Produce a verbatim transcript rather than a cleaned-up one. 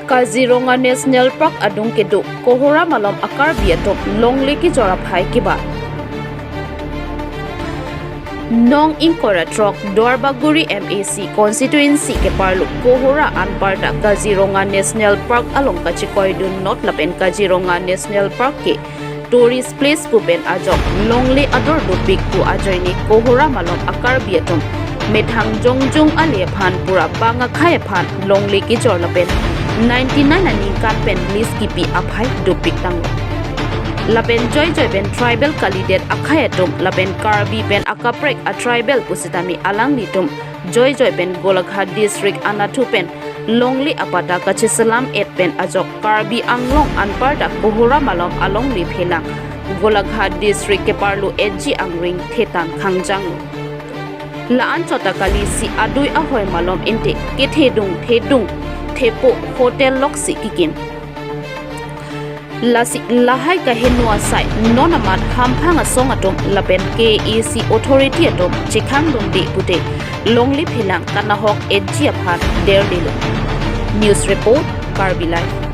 Kaziranga National Park adung kedo Kohora malom a-Karbi atum longle kejor aphai kebat. Nong ingkoi ra throk Duarbagori M A C constituency keparlo Kohora anparta Kaziranga National Park along kachekoi dunnot lapen Kaziranga National Park ke tourist place pu pen ajok longle ador dopik pu ajoine Kohora malom a-Karbi atum methang jongjong ale aphan pura bang akhei aphan longle kejor lapen ninety-nine aningkan pen lease kipi aphai dopik tanglo. Lapen joijoi pen tribal kalidet akhei atum lapen Karbi pen akaprek a-tribal pusitame alanglitum joijoi pen Golaghat district anatthu pen longle apatta kacheselam et pen ajok Karbi Anglong anparta Kohora malom alongle phelang Golaghat district keparlo H G Angring thetan khangjanglo. La-anchot ta kali si adui ahoi malom ente kethedung thedung thepo hotel loksi kekim. Lasi lahai kaheno asai non amat hamphang asong atum lapen K A A C authority atum chekhang dungde pute longle phelang kanahok H G aphan derdelo. News report, Karbi Live.